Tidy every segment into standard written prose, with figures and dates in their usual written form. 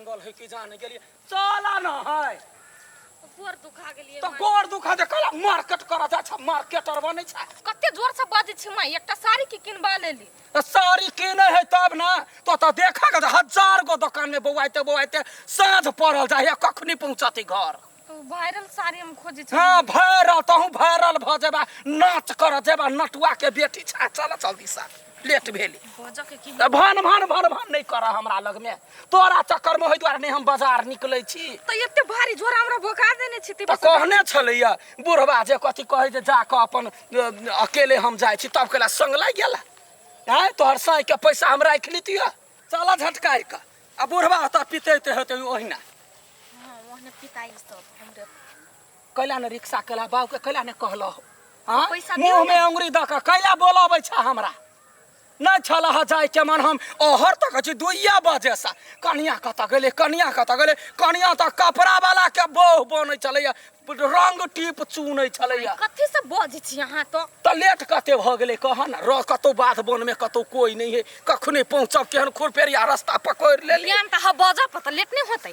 जंगल है कि जाने गेलिए चल न है। गोर दुखा गेलिए। तऽ गोर दुखा जे कहला मार्केट करऽ जाइ छ, मार्केटर बनै छ। कते जोर से बाजै छी माय, एकटा साड़ी की किनबा लेली? तऽ साड़ी किनै है तब ने, तो तऽ देखा के हजार गो दोकान में बौआइते बौआइते साँझ पड़ल जाइ है, कखनी पहुँचती घर? तो वायरल साड़ी हम खोजै छी। हाँ वायरल, तहूँ वायरल भऽ जेबा, नाच करऽ जेबा, नटुआ के बेटी छ। चल जल्दी से, लेट भेली। बजऽ के की? तऽ भन भन भन भन नहि करऽ हमरा लगमे, तोरा चक्करमे ओहि दुआरे नहि हम बाजार निकलै छी। तऽ एते भारी झोरा हमरा भोका देने छी। तऽ कहने छलैया बुढ़बा जे कथी कहै जे जा कऽ अपन अकेले हम जाइ छी, तब कैला संग लागि गेला? आँय, तोहर साँइके पैसा हम राखि लितियै। चल झटकारि कऽ, आ बुढ़बा ओतऽ पितैते हेतै ओहिना। हाँ, ओहने पिताई सब हमरे। कैला ने रिक्शा कैला बाबूके कैला ने कहलहो? हाँ, पैसा दियौ। मुँहमे अंगुरी दऽ कऽ कैला बोलबै छ हमरा? नहि छल ह जाइके मन। हम ओहर तक छी दुइया बजेसँ, कनिया कतऽ गेलै, कनिया कतऽ गेलै? कनिया तऽ कपड़ा वाला के बोह बनै छलैया, रंग टीप चुनै छलैया। कथी से बजै छी अहाँ तऽ? तऽ लेट कते भऽ गेलै कह ने। र कतौ बाध वनमे कतौ कोइ नहि है, कखने पहुँचब? केहन खुरपेरिया रस्ता पकड़ि लेली। ज्ञान तऽ अहाँ बजऽ पर तऽ लेट नहि होतै।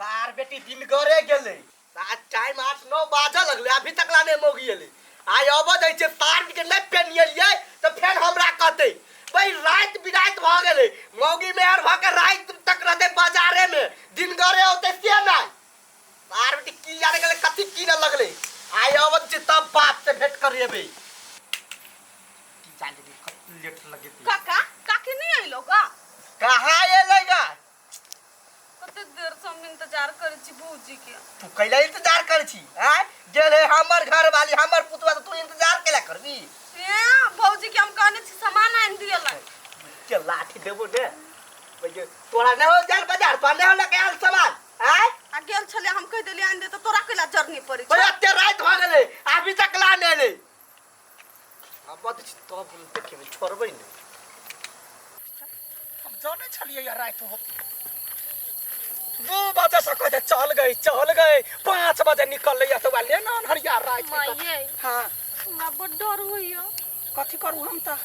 सार बेटी दिनगरे गेलै, आज टाइम 8-9 बाजऽ लगलै, अभी तक ला नहि मौगी एलै। आइ अबऽ दै छै सार के, नहि पेनियलियै तऽ फेर हमरा कहतै भाई राति बिराति भऽ गेलै। मौगी मेहर भऽ के राति तक रहतै बाजारे में, दिनगरे औतै से नहि। सार बेटी की जाने गेलै कथी कीनऽ लगलै। आइ अबऽ दै छै तब बाप से भेंट करेबै। की जाने गेलै कते लेट लगेतै। काका, काकी नहि अयलो गा? कहाँ एलै गा? कते देर से हम इंतजार करै छी भौजी के। तू कैला इंतजार करै छी? आँय, गेल है हमर घर वाली, हमर पुतवा, तऽ तू इंतजार कैला करबी? ए भौजी के हम कहने छी सामान आनि दिअ। के लाठी देबो ने। भैया, तोरा नहि हो जाल बाजार पर नहि हो लके आयल सामान? आँय, आ गेल छलै, हम कहि देलियै आनि दे, तऽ तोरा कैला जरनी पड़ै भैया एते राति भऽ गेलै, अभी तक ला नहि एलै। आब छी तब हम देखेबै, छोड़बै नहि। हम जानै छलियै या राति होती। 2 बजे से कहते चल गई चल गई, 5 बजे निकल तो ले ना अन्हरिया राति। माये। हाँ। हमरा बड डर होइया। कथी करू हम तऽ?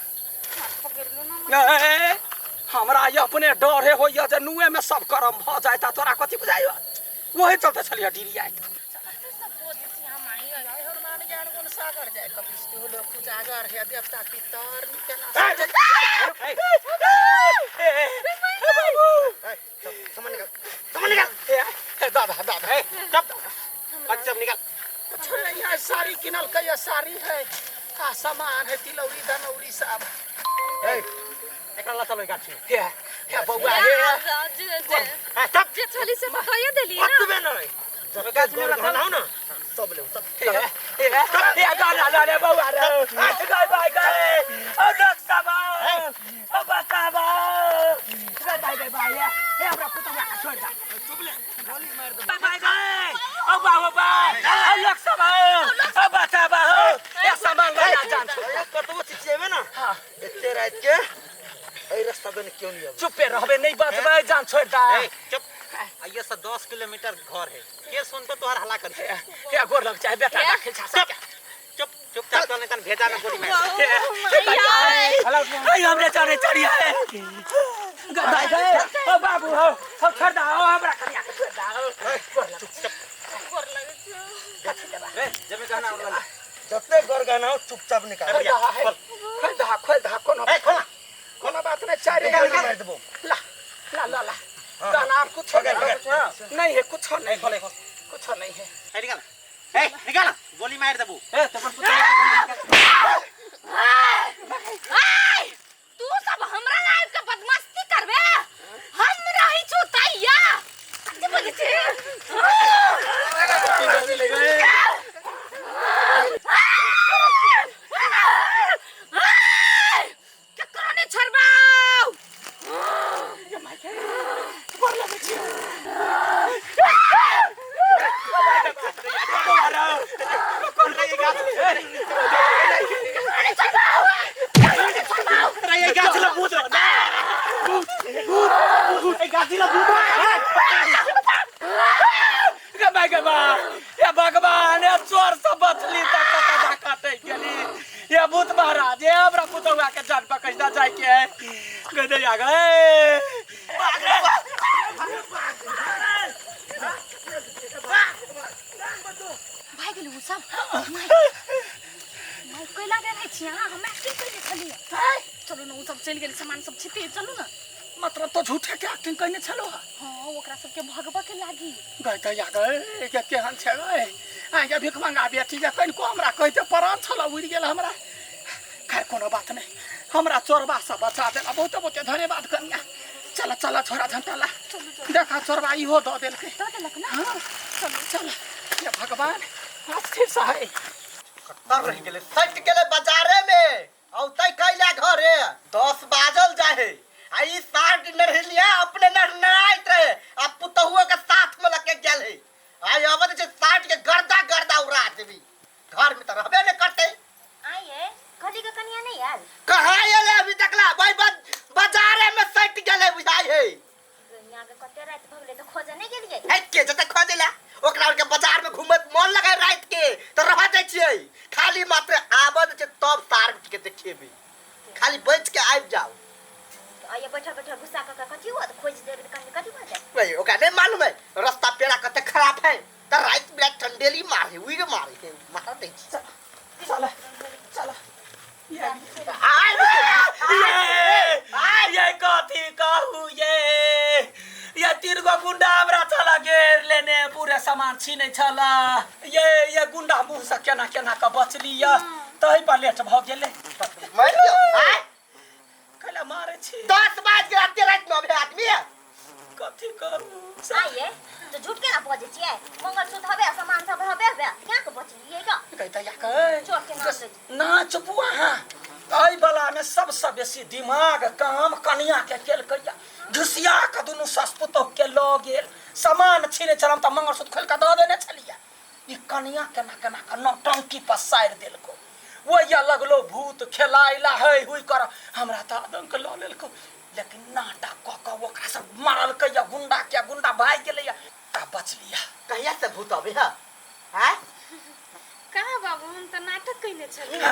हाथ पकड़ि लू ना। ए, हमरा ये अपने डरे होइया जे नुए में सब करम भऽ जाय, तऽ तोरा कथी बुझाइयो? वही चलते छलियै डिरियाइत। कथी सब बजै छी हम आई? जय हनुमान ज्ञान गुण सागर, जय कपीश तिहु लोक उजागर, हे देवता पितर केना। सामान निकाल, सामान निकाल। ए दादा, दादा। ए, चुप, अच्छा निकाल। कुछ नहीं है, साड़ी किनल के साड़ी है आ सामान है, तिलौरी दनौरी सब। ए, एकरा ला चलो गाछी। हे हे बौआ, हे। ए, चुप। जे छली से तऽ कहिए देली ना। बचबे नहीं जब गाछी में ला चलो ना। सब ले सब। हे हे हे गाना ला रे बौआ रे, गए भाई गए, ओ लोक सब, ओ बताबा, गए भाई गए भाई। हे हमरा पुतवा के छोड़ दा। चुप ले, गोली मार दे। भाई गए, ओ बाबा भाई, ओ लोक सब, ओ बताबा हो, ए सामान ला जान। कतबो चिचिएबे ना। हाँ। एते राति के एहि रास्ता दने क्यों नहीं आबै? चुपे रहबे, नहीं बचबे, जान छोड़ दा। ए, चुप, आइए से 10 किलोमीटर घर है, के सुनते तोहर हल्ला कर। हे गोर लग चाहे बेटा, दाखिल छा चुप चुप चुपचाप चल, नहीं तन भेजा में गोली मार। हे हमरे चढ़े चढ़िया है गए गए, ओ बाबू हो हो, छोड़ दा, ओ हमरा कनिया के छोड़ दा, गोर लग। गोर लगै छी। ए, जब मैं कहना वाला। जते घर गहना हो चुपचाप निकाल। खोल दा, खोल दा, खोल दा, कोनो ए, खोल ना। कोनो बात नहीं, चारे गोली मार देबो। ला ला ला ला, गाना कुछ नहीं नहीं है, कुछ नहीं है, कुछ नहीं है। ए, निकाल, ए, निकाल, गोली मार देबू। ए, तोर पुतवा आय, तू सब हमरा लाइफ के बदमाशी करबे? हम रही छु तैया, कथी बजै छी? केकरो नहि छोड़बाउ। अरे, ये गाछ ला भूत, भूत भूत, ए गाछ ला भूत। गे भाई गे बा, ये भगवान, ये चोर सब बचली तक कता काटे गेली। ये भूत महाराज, ये हमरा पुतौआ के जान पकड़ जाय के है। गदे आ गए। सब माय कैला दे रहै छी अहाँ? हम एक्टिंग कयने छलियै। चलू ने, ओ सब चलि गेल, सामान सब छिते, चलू ने। मतलब तो झूठे के एक्टिंग कयने छलो हँ? हाँ, ओकरा सबके भगबऽ के लागी। गए दैया गए, के केहन छै गए आइ भीख मंगा बेटी के, कनिको हमरा कहिते प्राण छल उड़ि गेल हमरा। खैर कोनो बात नहि, हमरा चोरबा से बचा देला, बहुते बहुते धन्यवाद कनिया। चल चल छोरा झंटाला, देखा चोरबा इहो दऽ देलकै। दऽ देलक ना? हाँ, चल चल। हे भगवान, अस्थिर सा है। कत्तर रहि गेलै, सटि गेलै बाजारे में। औतै कैला घरे? 10 बाजल जाहे आ ई साठ नरहिलिया अपने नरनराइत रहे आ पुतहुओ के साथ में लके गेल है। आइ अबत जे 60 के गर्दा गर्दा उड़ा देबी, घर में त रहबे ने करतै। आइए कहली के कनिया नहीं आयल? कहाँ एले अभी तकला? भाई बाजारे में सटि गेलै बुझाइ है। यहाँ के कते रात भऽ गेलै तऽ खोजऽ नहि गेलियै? है के जते खोजेला ओकरा के? बाजार में घूमत मन लगे रात के त रह जाइ छियै। खाली मात्र आबत छै तब सार के देखेबी, खाली बच के आबि जाओ। आइए बैठल बैठल गुस्सा कऽ के कथी हुआ? तऽ खोजि देबै तऽ कनि कथी भऽ जायत? वही ओकरा नहीं मालूम है रास्ता पेड़ा कते खराब है, त रात बिरात ठंडेली मारे उड़ मारे है, मार दै छी। चल चल। आय ये ये कथी कहू, ये तीन गो गुंडा हमरा छला घेर लेने, पूरे सामान छीने छला। ये गुंडा मुँह से केना केना के बचली या तही पर लेट भऽ गेलै। मर गयो आय। कैला मारे छी? 10 बाज के रात रात में अभी आदमी है। कथी करू? आइए तऽ झूठ केना बजै छियै? मंगलसूत्र हबे, सामान सब हबे हबे, केना के बचलियै ग? कहै या कहे चोर के नाम लै। नाच बुआ। हाँ, एहि बला में सबसे बेसी दिमाग काम कनिया के केलकै। घुसिया के दुनू सास पुतोह के लऽ गेल, सामान छीने छल तऽ मंगलसूत्र खोलि कऽ दऽ देने छलियै। ई कनिया केना केना के नौटंकी पसारि देलको, ओहि लगलो भूत खेलाइला है हुई कर, हमरा तऽ आदंक लऽ लेलको। लेकिन नाटक कऽ कऽ ओकरा सब मारलकै या गुंडा के, गुंडा भागि गेलै तऽ बचलिया। कहिया से भूत अबे है? हैं? कहाँ बाबू, हम तऽ नाटक कयने छलियै।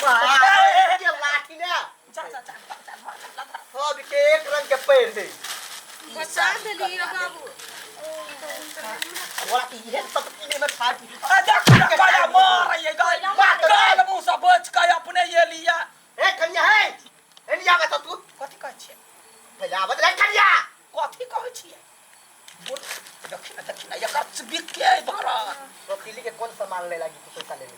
के लाठी ने जा जा जा जा जा। सब के एक रंग के पैर है। बचा देलियै बाबू। ओरा के इहे सब पीने में खा पी। आ देख ना कया मारैये गाय, गाल मुँह से बच के अपने ये लिया। ए कन्या है, एनी आवे तो तू। कथी कहै छियै? पहिले आबत रे कन्या। कथी कहै छियै? बोल। देखी ना देखी ना, एकर बिके भरत। वकीली के कौन सामान ले लागी तू पैसा ले ले?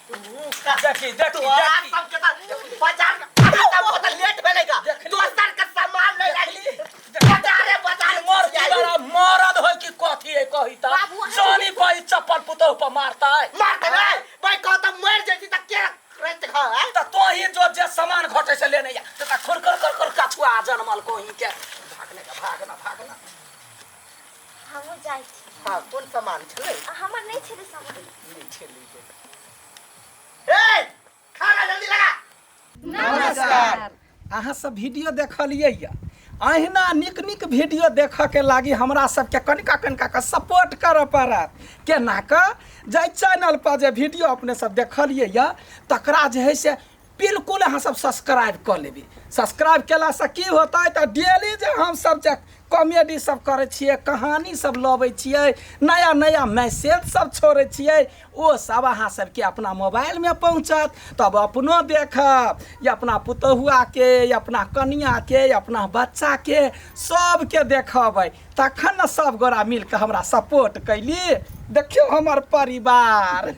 देखी देखी तोरा देखी। सब के त बाजार में अभी तक बहुत लेट भेलेगा। देखली। दोसर के सामान ले लागी। देखली। बाजारे बाजार मर की बड़ा मरद होय कि कथी है कही ता? बाबू, अहाँ- जानी पाई चप्पल पुतोह पर मारता है। मार दे रे भाई, कह त मर जैती त के रहत घर हैं? त तोही जो जे सामान घटे से लेने या त खुर खुर खुर खुर कछुआ जनमल कोही के। भागने का भागना भागना। हमहूँ जाइ छी। हां, कोन सामान छलै? आ, हमर नहि छलै सामान। नहीं छलै। ए खाना जल्दी लगा। नमस्कार, अहाँ सब वीडियो देखलियै यऽ। अहिना नीक नीक वीडियो देखऽके लागी हमरा सबके कनिका कनिका कऽ सपोर्ट करऽ पड़त। केना कऽ? जाहि चैनलपर जे वीडियो अपने सब देखलियै यऽ तकरा जे है से बिल्कुल अहाँ सब सब्सक्राइब कऽ लेबै। सब्सक्राइब केलासँ की होतै तऽ डेली जे हमसब जे कॉमेडी सब करै छियै, कहानी सब लबै छियै, नया नया मैसेज सब छोड़ै छियै, ओ सब अहाँ सबके अपना मोबाइलमे पहुँचत। तब अपनो देखब या अपना पुतहुआके या अपना कनिआके या अपना बच्चाके सबके देखबै, तखन ने सब गोरा मिलके हमरा सपोर्ट कैली। देखियौ हमर परिवार।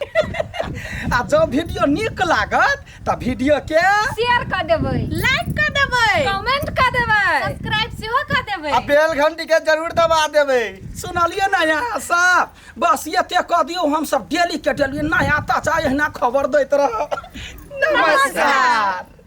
आ जँ वीडियो नीक लागत तऽ वीडियोके शेयर कऽ देबै, लाइक कऽ देबै, कमेंट कऽ देबै, सब्सक्राइब सेहो कऽ देबै आ बेल घंटी के जरूर दबा देबै। सुनलियै ने अहाँ सब? बस एते कऽ दियौ, हमसब डेली के डेली नया ताजा एहिना खबर दैत रहब। नमस्कार।